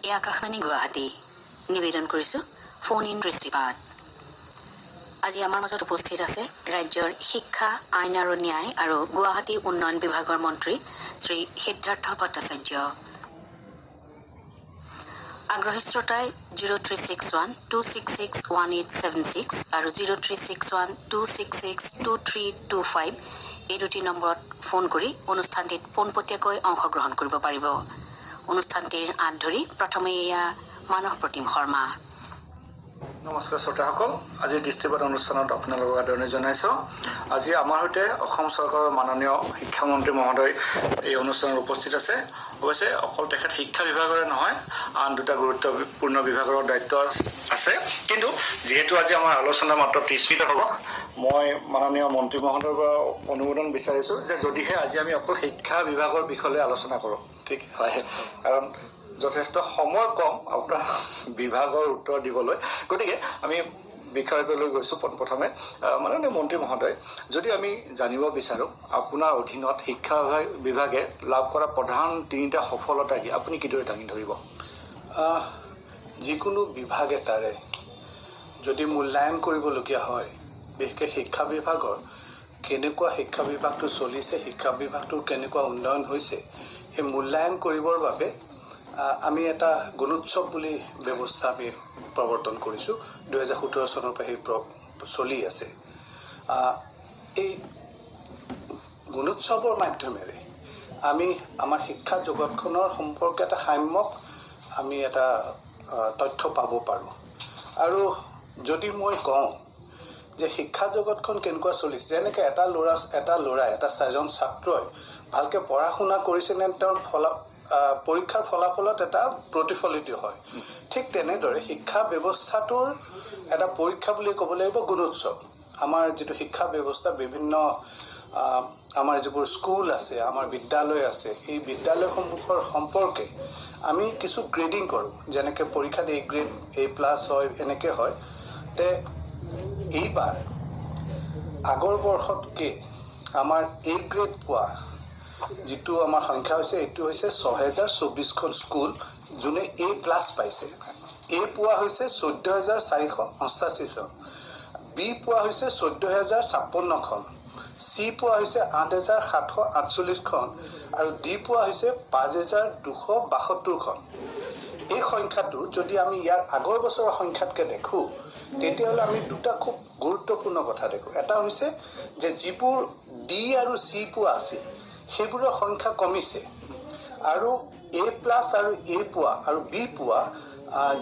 এই আকাশবাণী গুৱাহাটী। নিবেদন কৰিছোঁ ফোন ইন দৃষ্টিপাত। আজি আমাৰ মাজত উপস্থিত আছে ৰাজ্যৰ শিক্ষা, আইন আৰু ন্যায় আৰু গুৱাহাটী উন্নয়ন বিভাগৰ মন্ত্ৰী শ্ৰী সিদ্ধাৰ্থ ভট্টাচাৰ্য। আগ্ৰহী শ্ৰোতাই 0361 266 1876 আৰু 0361 266 2325 এই দুটি নম্বৰত ফোন কৰি অনুষ্ঠানটিত পোনপটীয়াকৈ অংশগ্ৰহণ কৰিব পাৰিব। অনুষ্ঠানটিৰ আঁত ধৰি প্ৰথমে এয়া মানস প্ৰতিম শৰ্মা। নমস্কাৰ শ্ৰোতাসকল, আজিৰ দৃষ্টিপাত অনুষ্ঠানত আপোনালোকক আদৰণি জনাইছোঁ। আজি আমাৰ সৈতে অসম চৰকাৰৰ মাননীয় শিক্ষামন্ত্ৰী মহোদয় এই অনুষ্ঠানত উপস্থিত আছে। অৱশ্যে অকল তেখেত শিক্ষা বিভাগৰে নহয়, আন দুটা গুৰুত্বপূৰ্ণ বিভাগৰ দায়িত্ব আছে। কিন্তু যিহেতু আজি আমাৰ আলোচনা মাত্ৰ 30 মিনিট হ'ব, মই মাননীয় মন্ত্ৰী মহোদয়ৰ পৰা অনুমোদন বিচাৰিছোঁ যে যদিহে আজি আমি অকল শিক্ষা বিভাগৰ বিষয়লৈ আলোচনা কৰোঁ। ঠিক। হয়, কাৰণ যথেষ্ট সময় কম আপোনাৰ বিভাগৰ উত্তৰ দিবলৈ। গতিকে আমি বিষয়টোলৈ গৈছোঁ। পোনপ্ৰথমে মাননীয় মন্ত্ৰী মহোদয়, যদি আমি জানিব বিচাৰোঁ, আপোনাৰ অধীনত শিক্ষা বিভাগে লাভ কৰা প্ৰধান তিনিটা সফলতা কি, আপুনি কিদৰে দাঙি ধৰিব? যিকোনো বিভাগ এটাৰে যদি মূল্যায়ন কৰিবলগীয়া হয়, বিশেষকৈ শিক্ষা বিভাগৰ কেনেকুৱা শিক্ষা বিভাগটো চলিছে, শিক্ষা বিভাগটোৰ কেনেকুৱা উন্নয়ন হৈছে, এই মূল্যায়ন কৰিবৰ বাবে আমি এটা গুণোৎসৱ বুলি ব্যৱস্থা আমি প্ৰৱৰ্তন কৰিছোঁ। 2017 চনৰ পৰা সেই চলি আছে। এই গুণোৎসৱৰ মাধ্যমেৰে আমি আমাৰ শিক্ষা জগতখনৰ সম্পৰ্কে এটা সাম্যক আমি এটা তথ্য পাব পাৰোঁ। আৰু যদি মই কওঁ যে শিক্ষা জগতখন কেনেকুৱা চলিছে, যেনেকৈ এটা ল'ৰাই, এজন ছাত্ৰই ভালকৈ পঢ়া শুনা কৰিছেনে, তেওঁৰ পৰীক্ষাৰ ফলাফলত এটা প্ৰতিফলিত হয়, ঠিক তেনেদৰে শিক্ষা ব্যৱস্থাটোৰ এটা পৰীক্ষা বুলি ক'ব লাগিব গুণোৎসৱ। আমাৰ যিটো শিক্ষা ব্যৱস্থা, বিভিন্ন আমাৰ যিবোৰ স্কুল আছে, আমাৰ বিদ্যালয় আছে, এই বিদ্যালয়সমূহৰ সম্পৰ্কে আমি কিছু গ্ৰেডিং কৰোঁ। যেনেকৈ পৰীক্ষাত এ গ্ৰেড, এ প্লাছ হয়, এনেকৈ হয়। তে এইবাৰ আগৰ বৰ্ষতকৈ আমাৰ এ গ্ৰেড পোৱা যিটো আমাৰ সংখ্যা হৈছে, এইটো হৈছে 6024খন স্কুল যোনে এ প্লাছ পাইছে। এ পোৱা হৈছে 14,488খন, বি পোৱা হৈছে 14,056খন, চি পোৱা হৈছে 8748খন আৰু ডি পোৱা হৈছে 5272খন। এই সংখ্যাটো যদি আমি ইয়াৰ আগৰ বছৰৰ সংখ্যাতকৈ দেখোঁ, তেতিয়াহ'লে আমি দুটা খুব গুৰুত্বপূৰ্ণ কথা দেখোঁ। এটা হৈছে যে যিবোৰ ডি আৰু চি পোৱা আছিল, সেইবোৰৰ সংখ্যা কমিছে আৰু এ প্লাছ আৰু এ পোৱা আৰু বি পোৱা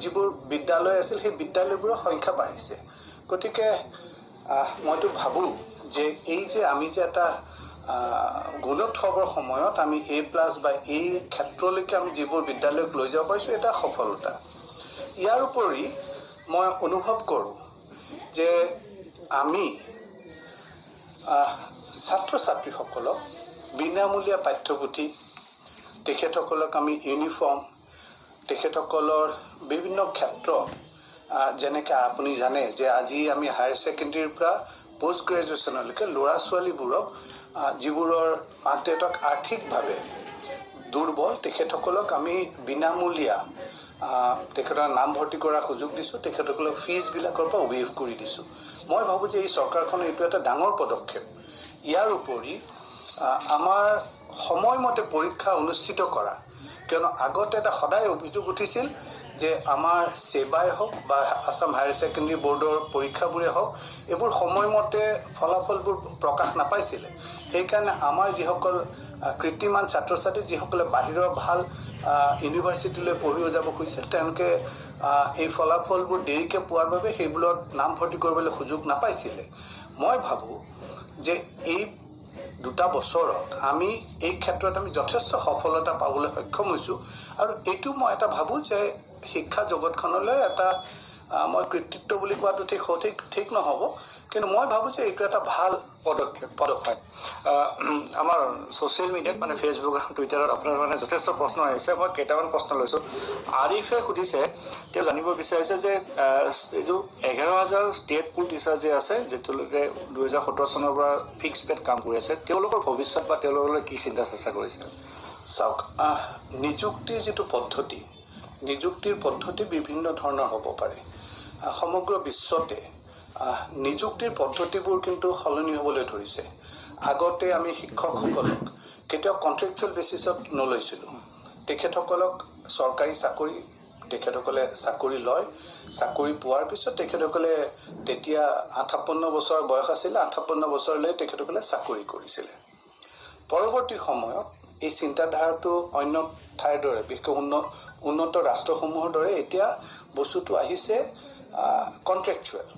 যিবোৰ বিদ্যালয় আছিল, সেই বিদ্যালয়বোৰৰ সংখ্যা বাঢ়িছে। গতিকে মইতো ভাবোঁ যে এই যে আমি যে এটা গুণোৎসৱৰ সময়ত আমি এ প্লাছ বা এই ক্ষেত্ৰলৈকে আমি যিবোৰ বিদ্যালয়ক লৈ যাব পাৰিছোঁ, এটা সফলতা। ইয়াৰ উপৰি মই অনুভৱ কৰোঁ যে আমি ছাত্ৰ ছাত্ৰীসকলক বিনামূলীয়া পাঠ্যপুথি, তেখেতসকলক আমি ইউনিফৰ্ম, তেখেতসকলৰ বিভিন্ন ক্ষেত্ৰত যেনেকৈ আপুনি জানে যে আজি আমি হায়াৰ ছেকেণ্ডেৰীৰ পৰা পষ্ট গ্ৰেজুৱেশ্যনলৈকে ল'ৰা ছোৱালীবোৰক, যিবোৰৰ মাক দেউতাক আৰ্থিকভাৱে দুৰ্বল, তেখেতসকলক আমি বিনামূলীয়া তেখেতৰ নামভৰ্তি কৰাৰ সুযোগ দিছোঁ, তেখেতসকলক ফিজবিলাকৰ পৰা ৱেইভ কৰি দিছোঁ। মই ভাবোঁ যে এই চৰকাৰখনৰ এইটো এটা ডাঙৰ পদক্ষেপ। ইয়াৰ উপৰি আমাৰ সময়মতে পৰীক্ষা অনুষ্ঠিত কৰা, কিয়নো আগতে এটা সদায় অভিযোগ উঠিছিল যে আমাৰ ছেবাই হওক বা আছাম হায়াৰ ছেকেণ্ডেৰী বৰ্ডৰ পৰীক্ষাবোৰে হওক, এইবোৰ সময়মতে ফলাফলবোৰ প্ৰকাশ নাপাইছিলে। সেইকাৰণে আমাৰ যিসকল কৃতিমান ছাত্ৰ ছাত্ৰী, যিসকলে বাহিৰৰ ভাল ইউনিভাৰ্চিটিলৈ পঢ়িব যাব খুজিছিল, তেওঁলোকে এই ফলাফলবোৰ দেৰিকৈ পোৱাৰ বাবে সেইবোৰত নামভৰ্তি কৰিবলৈ সুযোগ নাপাইছিলে। মই ভাবোঁ যে এই দুটা বছৰত আমি এই ক্ষেত্ৰত আমি যথেষ্ট সফলতা পাবলৈ সক্ষম হৈছোঁ। আৰু এইটো মই এটা ভাবোঁ যে শিক্ষা জগতখনলৈ এটা মই কৃতিত্ব বুলি কোৱাটো ঠিক সঠিক ঠিক নহ'ব, কিন্তু মই ভাবোঁ যে এইটো এটা ভাল পদক্ষেপ। পদক্ষেপ। আমাৰ ছ'চিয়েল মিডিয়াত, মানে ফেচবুক আৰু টুইটাৰত আপোনাৰ মানে যথেষ্ট প্ৰশ্ন আহিছে। মই কেইটামান প্ৰশ্ন লৈছোঁ। আৰিফে সুধিছে, তেওঁ জানিব বিচাৰিছে যে এইটো 11,000 ষ্টেট পুল টিচাৰ যে আছে, যে তেওঁলোকে 2017 চনৰ পৰা ফিক্স পেত কাম কৰি আছে, তেওঁলোকৰ ভৱিষ্যত বা তেওঁলোকলৈ কি চিন্তা চৰ্চা কৰিছে? চাওক, নিযুক্তিৰ যিটো পদ্ধতি, নিযুক্তিৰ পদ্ধতি বিভিন্ন ধৰণৰ হ'ব পাৰে। সমগ্ৰ বিশ্বতে নিযুক্তিৰ পদ্ধতিবোৰ কিন্তু সলনি হ'বলৈ ধৰিছে। আগতে আমি শিক্ষকসকলক কেতিয়াও কণ্ট্ৰেকচুৱেল বেচিছত নলৈছিলোঁ। তেখেতসকলক চৰকাৰী চাকৰি, তেখেতসকলে চাকৰি লয়, চাকৰি পোৱাৰ পিছত তেখেতসকলে তেতিয়া 58 বছৰ বয়স আছিলে, 58 বছৰলৈ তেখেতসকলে চাকৰি কৰিছিলে। পৰৱৰ্তী সময়ত এই চিন্তাধাৰাটো অন্য ঠাইৰ দৰে, বিশেষকৈ উন্নত ৰাষ্ট্ৰসমূহৰ দৰে এতিয়া বস্তুটো আহিছে কণ্ট্ৰেকচুৱেল,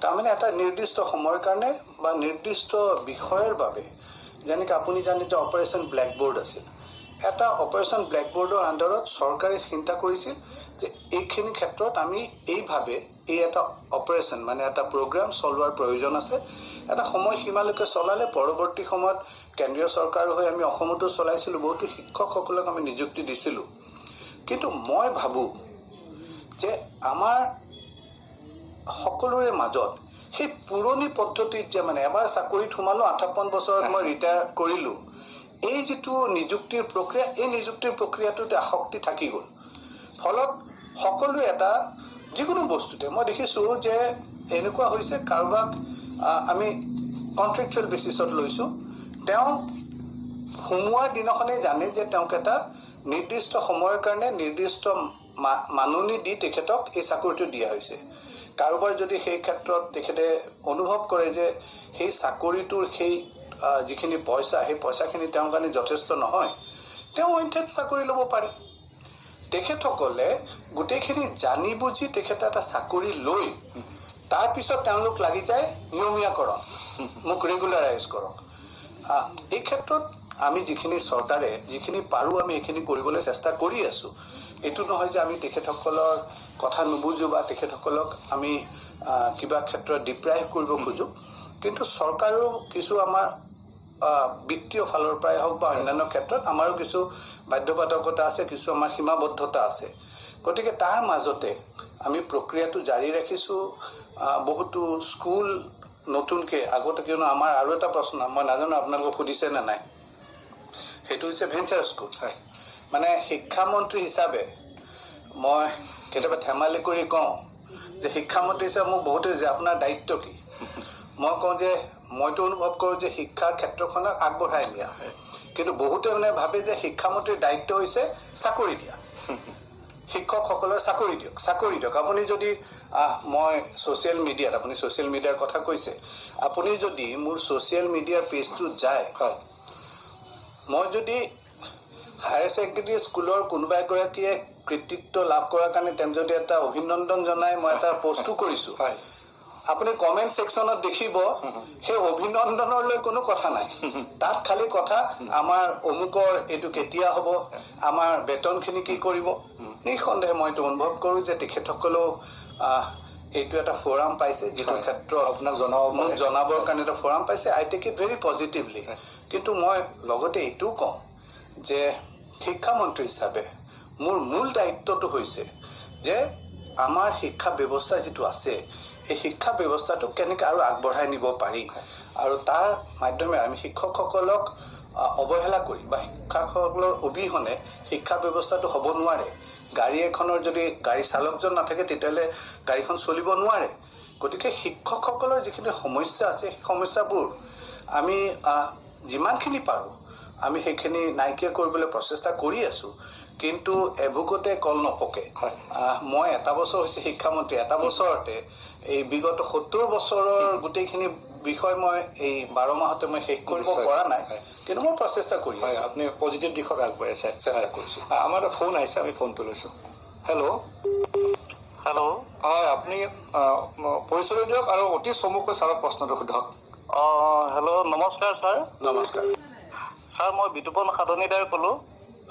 তাৰমানে এটা নিৰ্দিষ্ট সময়ৰ কাৰণে বা নিৰ্দিষ্ট বিষয়ৰ বাবে। যেনেকৈ আপুনি জানে যে অপাৰেশ্যন ব্লেকবোৰ্ড আছিল, এটা অপাৰেশ্যন ব্লেকবোৰ্ডৰ আণ্ডাৰত চৰকাৰে চিন্তা কৰিছিল যে এইখিনি ক্ষেত্ৰত আমি এইভাৱে এই এটা অপাৰেশ্যন মানে এটা প্ৰগ্ৰাম চলোৱাৰ প্ৰয়োজন আছে, এটা সময়সীমালৈকে চলালে পৰৱৰ্তী সময়ত কেন্দ্ৰীয় চৰকাৰৰ হৈ আমি অসমতো চলাইছিলোঁ, বহুতো শিক্ষকসকলক আমি নিযুক্তি দিছিলোঁ। কিন্তু মই ভাবোঁ যে আমাৰ সকলোৰে মাজত সেই পুৰণি পদ্ধতিত যে মানে এবাৰ চাকৰিত সোমালোঁ, 58 বছৰত মই ৰিটায়াৰ কৰিলোঁ, এই যিটো নিযুক্তিৰ প্ৰক্ৰিয়া, এই নিযুক্তিৰ প্ৰক্ৰিয়াটোত আসক্তি থাকি গ'ল। ফলত সকলোৱে এটা যিকোনো বস্তুতে মই দেখিছোঁ যে এনেকুৱা হৈছে, কাৰোবাক আমি কণ্ট্ৰেকচুৱেল বেচিছত লৈছোঁ, তেওঁ সোমোৱাৰ দিনাখনেই জানে যে তেওঁক এটা নিৰ্দিষ্ট সময়ৰ কাৰণে নিৰ্দিষ্ট মাননি দি তেখেতক এই চাকৰিটো দিয়া হৈছে। কাৰোবাৰ যদি সেই ক্ষেত্ৰত তেখেতে অনুভৱ কৰে যে সেই চাকৰিটোৰ সেই যিখিনি পইচা, সেই পইচাখিনি তেওঁৰ কাৰণে যথেষ্ট নহয়, তেওঁ অইন ঠাইত চাকৰি ল'ব পাৰে। তেখেতসকলে গোটেইখিনি জানি বুজি তেখেতে এটা চাকৰি লৈ তাৰপিছত তেওঁলোক লাগি যায় নিয়মীয়াকৰণ, মোক ৰেগুলাৰাইজ কৰক। এই ক্ষেত্ৰত আমি যিখিনি চৰকাৰে যিখিনি পাৰোঁ আমি সেইখিনি কৰিবলৈ চেষ্টা কৰি আছোঁ। এইটো নহয় যে আমি তেখেতসকলৰ কথা নুবুজোঁ বা তেখেতসকলক আমি কিবা ক্ষেত্ৰত ডিপ্ৰাইভ কৰিব খোজোঁ, কিন্তু চৰকাৰেও কিছু আমাৰ বিত্তীয় ফালৰ পৰাই হওক বা অন্যান্য ক্ষেত্ৰত আমাৰো কিছু বাধ্যবাধকতা আছে, কিছু আমাৰ সীমাবদ্ধতা আছে। গতিকে তাৰ মাজতে আমি প্ৰক্ৰিয়াটো জাৰি ৰাখিছোঁ। বহুতো স্কুল নতুনকৈ, আগতে কিয়নো আমাৰ আৰু এটা প্ৰশ্ন, মই নাজানো আপোনালোকক সুধিছে নে নাই, সেইটো হৈছে ভেঞ্চাৰ স্কুল। মানে শিক্ষামন্ত্ৰী হিচাপে মই কেতিয়াবা ধেমালি কৰি কওঁ যে শিক্ষামন্ত্ৰী হিচাপে মোক বহুতে যে আপোনাৰ দায়িত্ব কি, মই কওঁ যে মইতো অনুভৱ কৰোঁ যে শিক্ষাৰ ক্ষেত্ৰখনক আগবঢ়াই নিয়া, কিন্তু বহুতে মানে ভাবে যে শিক্ষামন্ত্ৰীৰ দায়িত্ব হৈছে চাকৰি দিয়া, শিক্ষকসকলৰ চাকৰি দিয়ক, চাকৰি দিয়ক। আপুনি যদি মই ছ'চিয়েল মিডিয়াত, আপুনি ছ'চিয়েল মিডিয়াৰ কথা কৈছে, আপুনি যদি মোৰ ছ'চিয়েল মিডিয়াৰ পেজটোত যায়, মই যদি হায়াৰ ছেকেণ্ডেৰী স্কুলৰ কোনোবা এগৰাকীয়ে কৃতিত্ব লাভ কৰাৰ কাৰণে তেওঁক যদি এটা অভিনন্দন জনাই মই এটা পষ্টো কৰিছোঁ, আপুনি কমেণ্ট ছেকশ্যনত দেখিব সেই অভিনন্দনলৈ কোনো কথা নাই, তাত খালি কথা আমাৰ অমুকৰ এইটো কেতিয়া হ'ব, আমাৰ বেতনখিনি কি কৰিব। নিঃসন্দেহে মই এইটো অনুভৱ কৰোঁ যে তেখেতসকলেও এইটো এটা ফ'ৰাম পাইছে, যিটো ক্ষেত্ৰত আপোনাক জনাব, মোক জনাবৰ কাৰণে এটা ফ'ৰাম পাইছে। I take it very positively. কিন্তু মই লগতে এইটোও কওঁ যে শিক্ষামন্ত্ৰী হিচাপে মোৰ মূল দায়িত্বটো হৈছে যে আমাৰ শিক্ষা ব্যৱস্থা যিটো আছে, এই শিক্ষা ব্যৱস্থাটো কেনেকৈ আৰু আগবঢ়াই নিব পাৰি, আৰু তাৰ মাধ্যমেৰে আমি শিক্ষকসকলক অৱহেলা কৰি বা শিক্ষকসকলৰ অবিহনে শিক্ষা ব্যৱস্থাটো হ'ব নোৱাৰে। গাড়ী এখনৰ যদি গাড়ী চালকজন নাথাকে তেতিয়াহ'লে গাড়ীখন চলিব নোৱাৰে। গতিকে শিক্ষকসকলৰ যিখিনি সমস্যা আছে, সেই সমস্যাবোৰ আমি যিমানখিনি পাৰোঁ আমি সেইখিনি নাইকিয়া কৰিবলৈ প্ৰচেষ্টা কৰি আছোঁ, কিন্তু এভুকতে কল নপকে। মই এটা বছৰ হৈছে শিক্ষামন্ত্ৰী, এটা বছৰতে এই বিগত 70 বছৰৰ গোটেইখিনি বিষয় মই এই 12 মাহতে মই শেষ কৰিব পৰা নাই, কিন্তু মই প্ৰচেষ্টা কৰি আছোঁ। আপুনি পজিটিভ দিশত আগবাঢ়িছে, চেষ্টা কৰিছোঁ। আমাৰ এটা ফোন আহিছে, আমি ফোনটো লৈছোঁ। হেল্ল'। হেল্ল'। হয়, আপুনি পৰিচয় দিয়ক আৰু অতি চমুকৈ ছাৰক প্ৰশ্নটো সোধক। অঁ, হেল্ল', নমস্কাৰ ছাৰ। নমস্কাৰ ছাৰ, মই বিতুপন সাধনীদাই ক'লোঁ।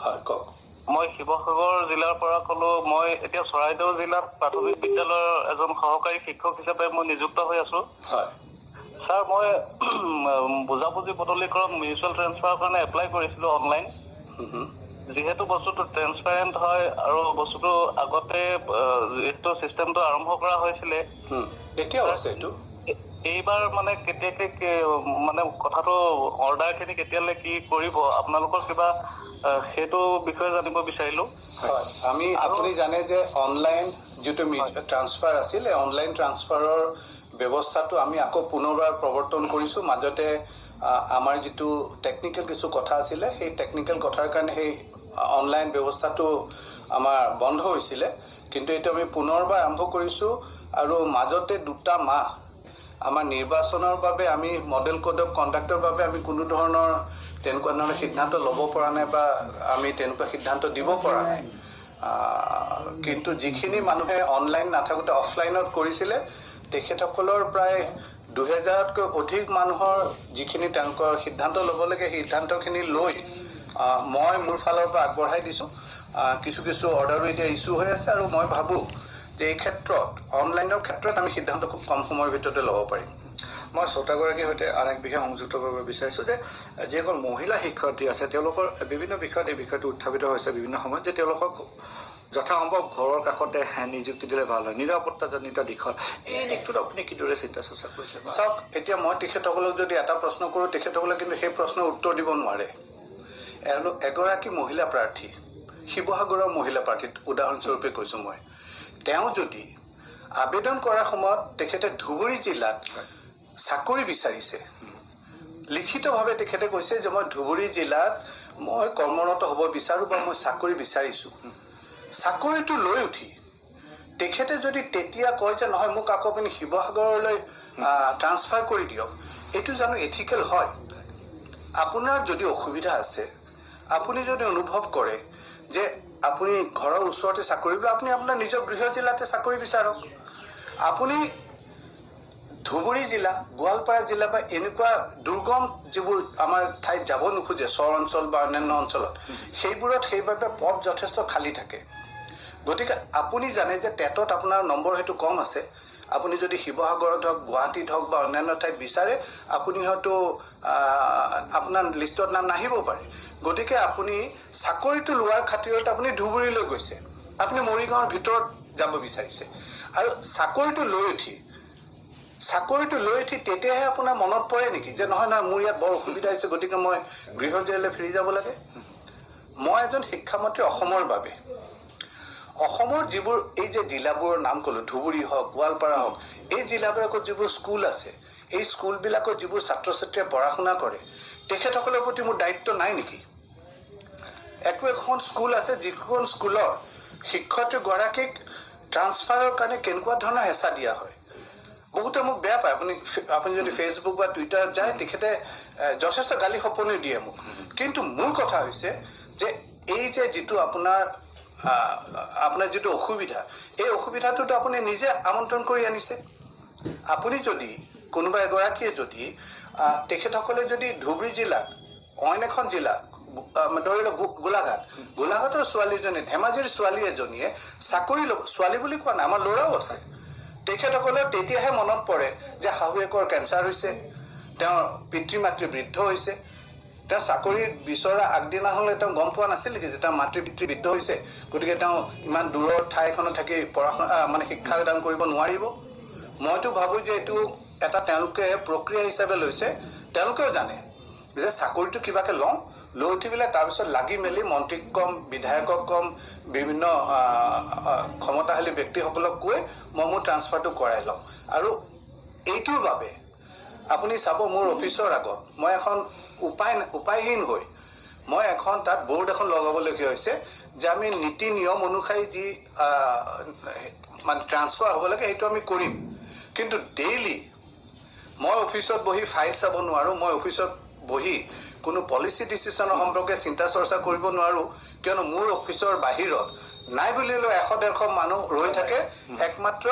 হয়, কওক। মই শিৱসাগৰ জিলাৰ পৰা ক'লোঁ। মই এতিয়া চৰাইদেউ জিলাত প্ৰাথমিক বিদ্যালয়ৰ এজন সহকাৰী শিক্ষক হিচাপে মই নিযুক্ত হৈ আছোঁ। হয় ছাৰ, মই বুজাবুজি বদলিকৰণ মিউচুৱেল ট্ৰেন্সফাৰৰ কাৰণে এপ্লাই কৰিছিলোঁ অনলাইন। যিহেতু বস্তুটো ট্ৰেন্সপাৰেণ্ট হয় আৰু বস্তুটো আগতে যিহেতু চিষ্টেমটো আৰম্ভ কৰা হৈছিলে, এতিয়াও আছে এইটো। এইবাৰ মানে কেতিয়াকে মানে কথাটো অৰ্ডাৰখিনি কেতিয়ালৈ কি কৰিব, আপোনালোকৰ কিবা সেইটো বিষয়ে জানিব বিচাৰিলোঁ। হয়, আমি আপুনি জানে যে অনলাইন যিটো ট্ৰান্সফাৰ আছিল, এই অনলাইন ট্ৰান্সফাৰৰ ব্যৱস্থাটো আমি আকৌ পুনৰবাৰ প্ৰৱৰ্তন কৰিছোঁ। মাজতে আমাৰ যিটো টেকনিকেল কিছু কথা আছিলে, সেই টেকনিকেল কথাৰ কাৰণে সেই অনলাইন ব্যৱস্থাটো আমাৰ বন্ধ হৈছিলে, কিন্তু এইটো আমি পুনৰবাৰ আৰম্ভ কৰিছোঁ। আৰু মাজতে 2টা মাহ আমাৰ নিৰ্বাচনৰ বাবে আমি মডেল কোড অফ কণ্ডাক্টৰ বাবে আমি কোনো ধৰণৰ তেনেকুৱা ধৰণৰ সিদ্ধান্ত ল'ব পৰা নাই বা আমি তেনেকুৱা সিদ্ধান্ত দিব পৰা নাই। কিন্তু যিখিনি মানুহে অনলাইন নাথাকোঁতে অফলাইনত কৰিছিলে, তেখেতসকলৰ প্ৰায় 2000তকৈ অধিক মানুহৰ যিখিনি তেওঁলোকৰ সিদ্ধান্ত ল'ব লাগে, সেই সিদ্ধান্তখিনি লৈ মই মোৰ ফালৰ পৰা আগবঢ়াই দিছোঁ। কিছু কিছু অৰ্ডাৰো এতিয়া ইছ্যু হৈ আছে আৰু মই ভাবোঁ যে এই ক্ষেত্ৰত অনলাইনৰ ক্ষেত্ৰত আমি সিদ্ধান্ত খুব কম সময়ৰ ভিতৰতে ল'ব পাৰিম। মই শ্ৰোতাগৰাকীৰ সৈতে আন এক বিষয় সংযুক্ত কৰিব বিচাৰিছোঁ যে যিসকল মহিলা শিক্ষয়িত্ৰী আছে, তেওঁলোকৰ বিভিন্ন বিষয়ত এই বিষয়টো উত্থাপিত হৈছে বিভিন্ন সময়ত যে তেওঁলোকক যথাসম্ভৱ ঘৰৰ কাষতে নিযুক্তি দিলে ভাল হয়, নিৰাপত্তাজনিত দিশত। এই দিশটোত আপুনি কিদৰে চিন্তা চৰ্চা কৰিছে? চাওক, এতিয়া মই তেখেতসকলক যদি এটা প্ৰশ্ন কৰোঁ, তেখেতসকলে কিন্তু সেই প্ৰশ্নৰ উত্তৰ দিব নোৱাৰে। এগৰাকী মহিলা প্ৰাৰ্থী, শিৱসাগৰৰ মহিলা প্ৰাৰ্থী উদাহৰণস্বৰূপে কৈছোঁ মই, তেওঁ যদি আবেদন কৰাৰ সময়ত তেখেতে ধুবুৰী জিলাত চাকৰি বিচাৰিছে, লিখিতভাৱে তেখেতে কৈছে যে মই ধুবুৰী জিলাত মই কৰ্মৰত হ'ব বিচাৰোঁ বা মই চাকৰি বিচাৰিছোঁ। চাকৰিটো লৈ উঠি তেখেতে যদি তেতিয়া কয় যে নহয় মোক আকৌ আপুনি শিৱসাগৰলৈ ট্ৰান্সফাৰ কৰি দিয়ক, এইটো জানো এথিকেল হয়? আপোনাৰ যদি অসুবিধা আছে, আপুনি যদি অনুভৱ কৰে যে আপুনি ঘৰৰ ওচৰতে চাকৰি, আপুনি আপোনাৰ নিজৰ গৃহ জিলাতে চাকৰি বিচাৰক। আপুনি ধুবুৰী জিলা, গোৱালপাৰা জিলা বা এনেকুৱা দুৰ্গম যিবোৰ আমাৰ ঠাইত যাব নোখোজে, চৰ অঞ্চল বা অন্যান্য অঞ্চলত, সেইবোৰত সেইবাবে পথ যথেষ্ট খালী থাকে। গতিকে আপুনি জানে যে টেটত আপোনাৰ নম্বৰ হয়তো কম আছে, আপুনি যদি শিৱসাগৰত হওক, গুৱাহাটীত হওক বা অন্যান্য ঠাইত বিচাৰে, আপুনি হয়তো আপোনাৰ লিষ্টত নাম নাহিব পাৰে। গতিকে আপুনি চাকৰিটো লোৱাৰ খাতিৰত আপুনি ধুবুৰীলৈ গৈছে, আপুনি মৰিগাঁৱৰ ভিতৰত যাব বিচাৰিছে, আৰু চাকৰিটো লৈ উঠি তেতিয়াহে আপোনাৰ মনত পৰে নেকি যে নহয় নহয় মোৰ ইয়াত বৰ অসুবিধা হৈছে, গতিকে মই গৃহ জিলালৈ ফিৰি যাব লাগে? মই এজন শিক্ষামন্ত্ৰী অসমৰ বাবে, অসমৰ যিবোৰ এই যে জিলাবোৰৰ নাম ক'লোঁ, ধুবুৰী হওক, গোৱালপাৰা হওক, এই জিলাবিলাকত যিবোৰ স্কুল আছে, এই স্কুলবিলাকত যিবোৰ ছাত্ৰ ছাত্ৰীয়ে পঢ়া শুনা কৰে, তেখেতসকলৰ প্ৰতি মোৰ দায়িত্ব নাই নেকি? একো এখন স্কুল আছে যিখন স্কুলৰ শিক্ষয়িত্ৰীগৰাকীক ট্ৰান্সফাৰৰ কাৰণে কেনেকুৱা ধৰণৰ হেঁচা দিয়া হয়, বহুতে মোক বেয়া পায়। আপুনি যদি ফেচবুক বা টুইটাৰত যায়, তেখেতে যথেষ্ট গালি সপনিও দিয়ে মোক। কিন্তু মোৰ কথা হৈছে যে এই যে যিটো আপোনাৰ আপোনাৰ যিটো অসুবিধা, এই অসুবিধাটোতো আপুনি নিজে আমন্ত্ৰণ কৰি আনিছে। আপুনি যদি কোনোবা এগৰাকীয়ে যদি তেখেতসকলে যদি ধুবুৰী জিলাত অইন এখন জিলা ধৰি লওক গোলাঘাট, গোলাঘাটৰ ছোৱালীজনী, ধেমাজিৰ ছোৱালী এজনীয়ে চাকৰি ল'ব, ছোৱালী বুলি কোৱা নাই, আমাৰ ল'ৰাও আছে, তেখেতসকলৰ তেতিয়াহে মনত পৰে যে শাহুৱেকৰ কেঞ্চাৰ হৈছে, তেওঁৰ পিতৃ মাতৃ বৃদ্ধ হৈছে, তেওঁ চাকৰি বিচৰা আগদিনা হ'লে তেওঁ গম পোৱা নাছিল নেকি যে তেওঁৰ মাতৃ পিতৃ বৃদ্ধ হৈছে, গতিকে তেওঁ ইমান দূৰৰ ঠাই এখনত থাকি পঢ়া শুনা মানে শিক্ষা দান কৰিব নোৱাৰিব? মইতো ভাবোঁ যে এইটো এটা তেওঁলোকে প্ৰক্ৰিয়া হিচাপে লৈছে। তেওঁলোকেও জানে যে চাকৰিটো কিবাকৈ লওঁ, লৈ উঠি পেলাই তাৰপিছত লাগি মেলি মন্ত্ৰীক ক'ম, বিধায়কক ক'ম, বিভিন্ন ক্ষমতাশালী ব্যক্তিসকলক কৈ মই মোৰ ট্ৰান্সফাৰটো কৰাই লওঁ। আৰু এইটোৰ বাবে আপুনি চাব, মোৰ অফিচৰ আগত মই এখন উপায়হীন হৈ মই এখন তাত বৰ্ড এখন লগাবলগীয়া হৈছে যে আমি নীতি নিয়ম অনুসৰি যি মানে ট্ৰান্সফাৰ হ'ব লাগে সেইটো আমি কৰিম, কিন্তু ডেইলি মই অফিচত বহি ফাইল চাব নোৱাৰোঁ, মই অফিচত বহি কোনো পলিচি ডিচিশ্যনৰ সম্পৰ্কে চিন্তা চৰ্চা কৰিব নোৱাৰোঁ, কিয়নো মোৰ অফিচৰ বাহিৰত নাই বুলিলেও 100-150 মানুহ ৰৈ থাকে একমাত্ৰ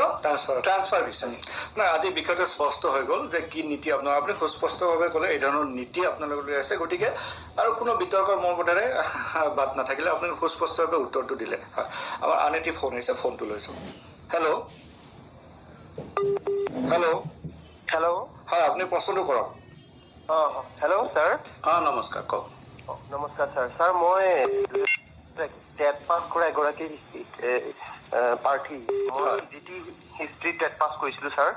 ট্ৰান্সফাৰ বিচাৰি। নাই, আজি বিষয়টো স্পষ্ট হৈ গ'ল যে কি নীতি আপোনাৰ, আপুনি সুস্পষ্টভাৱে ক'লে এই ধৰণৰ নীতি আপোনালোকৰ আছে, গতিকে আৰু কোনো বিতৰ্কৰ মোৰ বোধেৰে বাট নাথাকিলে আপুনি সুস্পষ্টভাৱে উত্তৰটো দিলে। হয়, আমাৰ আন এটি ফোন আহিছে, ফোনটো লৈছোঁ। হেল্ল' হেল্ল' হেল্ল' হয়, আপুনি প্ৰশ্নটো কৰক। অঁ, হেল্ল' ছাৰ। অঁ, নমস্কাৰ, কওক। নমস্কাৰ ছাৰ। ছাৰ, মই টেট পাছ কৰা এগৰাকী প্ৰাৰ্থী। মই G T history TET pass কৰিছিলোঁ ছাৰ।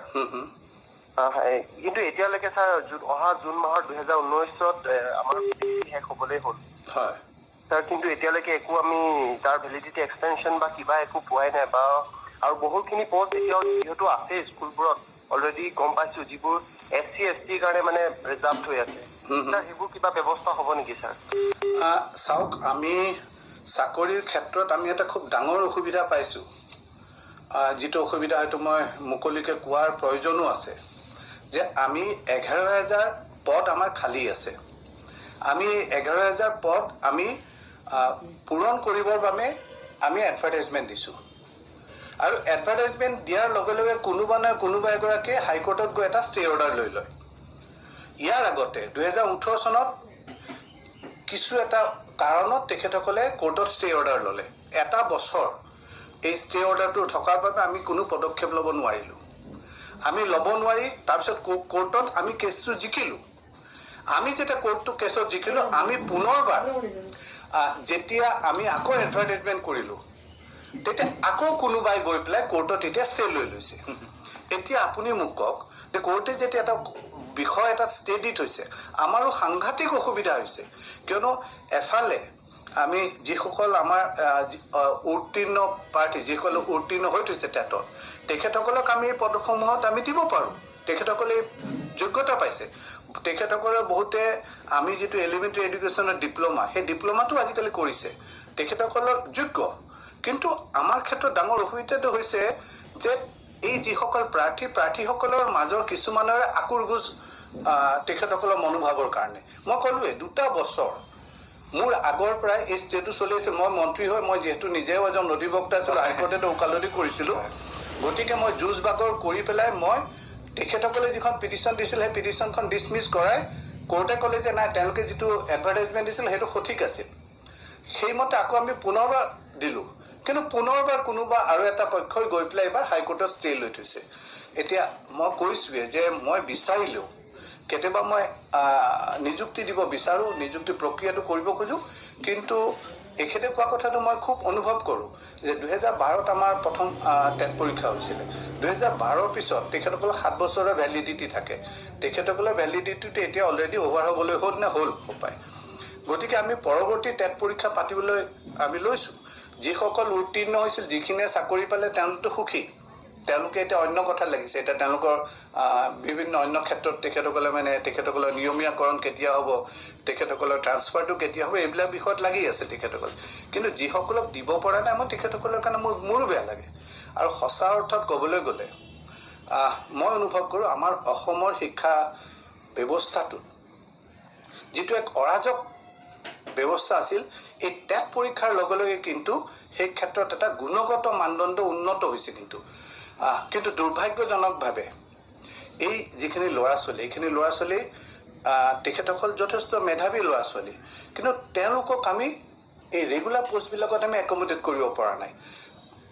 কিন্তু এতিয়ালৈকে ছাৰ অহা জুন মাহৰ 2019ত আমাৰ শেষ হ'বলৈ হ'ল। হয়। ছাৰ, কিন্তু এতিয়ালৈকে একো আমি তাৰ ভেলিডিটি এক্সটেনশ্যন বা কিবা একো পোৱাই নাই। বা আৰু বহুখিনি পষ্ট এতিয়াও যিহেতু আছে স্কুলবোৰত অলৰেডি গম পাইছো, যিবোৰ এছ চি এছ টিৰ কাৰণে মানে ৰিজাৰ্ভ হৈ আছে ছাৰ, সেইবোৰ কিবা ব্যৱস্থা হ'ব নেকি ছাৰ? চাওক, আমি চাকৰিৰ ক্ষেত্ৰত আমি এটা খুব ডাঙৰ অসুবিধা পাইছোঁ, যিটো অসুবিধা হয়তো মই মুকলিকৈ কোৱাৰ প্ৰয়োজনো আছে, যে আমি 11,000 পদ আমাৰ খালী আছে। আমি 11,000 পদ আমি পূৰণ কৰিবৰ বাবে আমি এডভাৰটাইজমেণ্ট দিছোঁ, আৰু এডভাৰটাইজমেণ্ট দিয়াৰ লগে লগে কোনোবা নহয় কোনোবা এগৰাকীয়ে হাইকোৰ্টত গৈ এটা ষ্টে অৰ্ডাৰ লৈ লয়। ইয়াৰ আগতে 2018 চনত কিছু এটা কাৰণত তেখেতসকলে কোৰ্টত ষ্টে অৰ্ডাৰ ল'লে। এটা বছৰ এই ষ্টে অৰ্ডাৰটো থকাৰ বাবে আমি কোনো পদক্ষেপ ল'ব নোৱাৰিলোঁ, আমি ল'ব নোৱাৰি তাৰপিছত কোৰ্টত আমি কেছটো জিকিলোঁ। আমি যেতিয়া কোৰ্টটো কেছত জিকিলোঁ, আমি পুনৰবাৰ যেতিয়া আমি আকৌ এডভাৰটাইজমেণ্ট কৰিলোঁ, তেতিয়া আকৌ কোনোবাই গৈ পেলাই কোৰ্টত এতিয়া ষ্টে লৈ লৈছে। এতিয়া আপুনি মোক কওক যে কোৰ্টে যেতিয়া এটা বিষয় এটাত ষ্টে দি থৈছে, আমাৰো সাংঘাতিক অসুবিধা হৈছে। কিয়নো এফালে আমি যিসকল আমাৰ উত্তীৰ্ণ প্ৰাৰ্থী, যিসকল উত্তীৰ্ণ হৈ থৈছে টেটত, তেখেতসকলক আমি এই পদসমূহত আমি দিব পাৰোঁ, তেখেতসকলে যোগ্যতা পাইছে। তেখেতসকলৰ বহুতে আমি যিটো এলিমেণ্টেৰী এডুকেশ্যনৰ ডিপ্ল'মা, সেই ডিপ্ল'মাটো আজিকালি কৰিছে, তেখেতসকলৰ যোগ্য। কিন্তু আমাৰ ক্ষেত্ৰত ডাঙৰ অসুবিধাটো হৈছে যে এই যিসকল প্ৰাৰ্থী, প্ৰাৰ্থীসকলৰ মাজৰ কিছুমানৰে আকুৰগোজ তেখেতসকলৰ মনোভাৱৰ কাৰণে। মই ক'লোৱে 2 বছৰ মোৰ আগৰ পৰাই এই ষ্টেটো চলি আছিল। মই মন্ত্ৰী হৈ, মই যিহেতু নিজেও এজন অধিবক্তা আছিলোঁ, হাইকোৰ্টতে ওকালতি কৰিছিলোঁ, গতিকে মই যুঁজ বাগৰ কৰি পেলাই মই তেখেতসকলে যিখন পিটিশ্যন দিছিল সেই পিটিশ্যনখন ডিছমিছ কৰাই কোৰ্টে ক'লে যে নাই, তেওঁলোকে যিটো এডভাৰটাইজমেণ্ট দিছিল সেইটো সঠিক আছিল। সেইমতে আকৌ আমি পুনৰবাৰ দিলোঁ, কিন্তু পুনৰবাৰ কোনোবা আৰু এটা পক্ষই গৈ পেলাই এইবাৰ হাইকোৰ্টত ষ্টে লৈ থৈছে। এতিয়া মই কৈছোঁৱে যে মই বিচাৰিলেও কেতিয়াবা মই নিযুক্তি দিব বিচাৰোঁ, নিযুক্তি প্ৰক্ৰিয়াটো কৰিব খোজোঁ, কিন্তু এখেতে কোৱা কথাটো মই খুব অনুভৱ কৰোঁ যে 2012ত আমাৰ প্ৰথম টেট পৰীক্ষা হৈছিলে। 2012ৰ পিছত তেখেতসকলৰ 7 বছৰৰ ভেলিডিটি থাকে, তেখেতসকলৰ ভেলিডিটিটো এতিয়া অলৰেডি অভাৰ হ'বলৈ হ'ল নে হ'ল পায়। গতিকে আমি পৰৱৰ্তী টেট পৰীক্ষা পাতিবলৈ আমি লৈছোঁ। যিসকল উত্তীৰ্ণ হৈছিল, যিখিনিয়ে চাকৰি পালে তেওঁলোকতো সুখী, তেওঁলোকে এতিয়া অন্য কথাত লাগিছে। এতিয়া তেওঁলোকৰ বিভিন্ন অন্য ক্ষেত্ৰত তেখেতসকলে মানে তেখেতসকলৰ নিয়মীয়াকৰণ কেতিয়া হ'ব, তেখেতসকলৰ ট্ৰান্সফাৰটো কেতিয়া হ'ব, এইবিলাক বিষয়ত লাগি আছে তেখেতসকল। কিন্তু যিসকলক দিব পৰা নাই, মই তেখেতসকলৰ কাৰণে মোৰো বেয়া লাগে। আৰু সঁচা অৰ্থত ক'বলৈ গ'লে মই অনুভৱ কৰোঁ আমাৰ অসমৰ শিক্ষা ব্যৱস্থাটোত যিটো এক অৰাজক ব্যৱস্থা আছিল, এই টেট পৰীক্ষাৰ লগে লগে কিন্তু সেই ক্ষেত্ৰত এটা গুণগত মানদণ্ড উন্নত হৈছে। কিন্তু দুৰ্ভাগ্যজনকভাৱে এই যিখিনি ল'ৰা ছোৱালী, এইখিনি ল'ৰা ছোৱালী তেখেতসকল যথেষ্ট মেধাৱী ল'ৰা ছোৱালী, কিন্তু তেওঁলোকক আমি এই ৰেগুলাৰ পষ্টবিলাকত আমি একমডেট কৰিব পৰা নাই।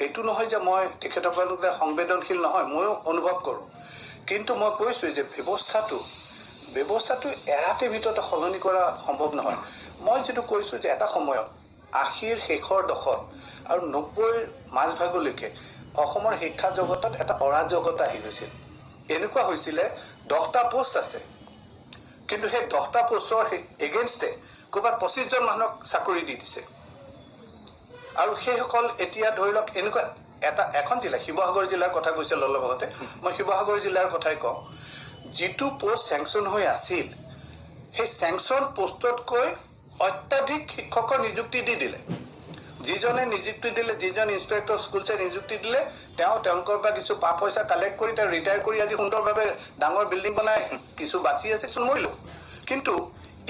এইটো নহয় যে মই তেখেতসকলক সংবেদনশীল নহয়, ময়ো অনুভৱ কৰোঁ, কিন্তু মই কৈছোঁ যে ব্যৱস্থাটো এৰাতিৰ ভিতৰতে সলনি কৰা সম্ভৱ নহয়। মই যিটো কৈছোঁ যে এটা সময়ত 80ৰ শেষৰ দশক আৰু 90ৰ মাজভাগলৈকে অসমৰ শিক্ষা জগতত এটা অৰাজকতা আহি গৈছিল। এনেকুৱা হৈছিলে 10টা পোষ্ট আছে, কিন্তু সেই 10টা পোষ্টৰ এগেইনষ্টে ক'ৰবাত 25জন মানুহক চাকৰি দি দিছে। আৰু সেইসকল এতিয়া ধৰি লওক এনেকুৱা এটা এখন জিলা, শিৱসাগৰ জিলাৰ কথা কৈছে অলপ আগতে, মই শিৱসাগৰ জিলাৰ কথাই কওঁ, যিটো পোষ্ট চেংচন হৈ আছিল সেই চেংচন পোষ্টতকৈ অত্যাধিক শিক্ষকৰ নিযুক্তি দি দিলে। যিজনে নিযুক্তি দিলে, যিজন ইনস্পেক্টৰ স্কুলছে নিযুক্তি দিলে, তেওঁ তেওঁলোকৰ পৰা কিছু পইচা কালেক্ট কৰি তেওঁ ৰিটায়াৰ কৰি আজি সুন্দৰভাৱে ডাঙৰ বিল্ডিং বনাই কিছু বাচি আছে, কিছু মৰিলোঁ। কিন্তু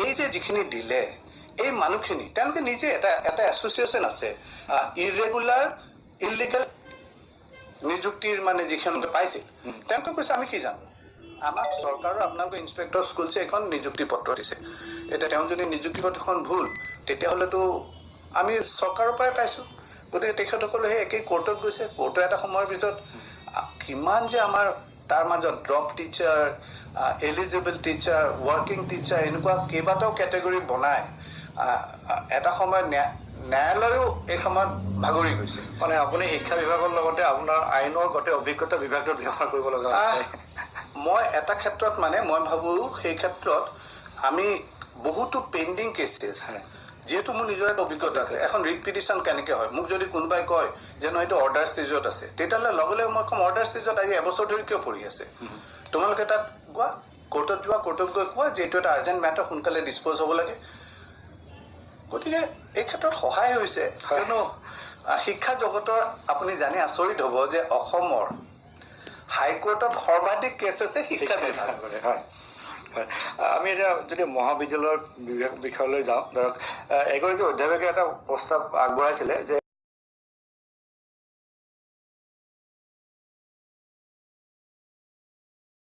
এই যে যিখিনি দিলে এই মানুহখিনি, তেওঁলোকে নিজে এটা এটা এছ'চিয়েশ্যন আছে, ইৰেগুলাৰ ইলিগেল নিযুক্তিৰ মানে যিখিনি পাইছিল, তেওঁলোকে কৈছে আমি কি জানো, আমাক চৰকাৰৰ আপোনালোকৰ ইনস্পেক্টৰ স্কুলছে এখন নিযুক্তি পত্ৰ দিছে। এতিয়া তেওঁ যদি নিযুক্তি পত্ৰখন ভুল, তেতিয়াহ'লেতো আমি চৰকাৰৰ পৰাই পাইছোঁ। গতিকে তেখেতসকলে সেই একেই কোৰ্টত গৈছে। কোৰ্টৰ এটা সময়ৰ ভিতৰত কিমান যে আমাৰ তাৰ মাজত drop teacher, eligible teacher, working teacher, এনেকুৱা কেইবাটাও কেটেগৰী বনাই এটা সময়ত ন্যায়ালয়ো এই সময়ত ভাগৰি গৈছে। মানে আপুনি শিক্ষা বিভাগৰ লগতে আপোনাৰ আইনৰ গোটেই অভিজ্ঞতা বিভাগটোত ব্যৱহাৰ কৰিব লগা হৈছে। মই এটা ক্ষেত্ৰত মানে মই ভাবোঁ সেই ক্ষেত্ৰত আমি বহুতো পেণ্ডিং কেছেছ, যিহেতু মোৰ নিজৰ এটা অভিজ্ঞতা আছে, এখন ৰিট পিটিশ্যন কেনেকৈ হয়, মোক যদি কোনোবাই কয় যে নহয়, এইটো অৰ্ডাৰ ষ্টেজত আছে, তেতিয়াহ'লে লগে লগে মই ক'ম, অৰ্ডাৰ ষ্টেজত আজি এবছৰ ধৰি কিয় পৰি আছে? তোমালোকে তাত কোৱা, কোৰ্টত যোৱা, কোৰ্টত গৈ কোৱা যে এইটো এটা আৰ্জেণ্ট মেটাৰ, সোনকালে ডিছপ'জ হ'ব লাগে। গতিকে এই ক্ষেত্ৰত সহায় হৈছে। কিয়নো শিক্ষা জগতৰ আপুনি জানি আচৰিত হ'ব যে অসমৰ হাইকোৰ্টত সৰ্বাধিক কেছ আছে শিক্ষা বিভাগৰে। হয়, আমি এতিয়া যদি মহাবিদ্যালয়ৰ বিষয়লৈ যাওঁ, ধৰক এগৰাকী অধ্যাপকে এটা প্ৰস্তাৱ আগবঢ়াইছিলে যে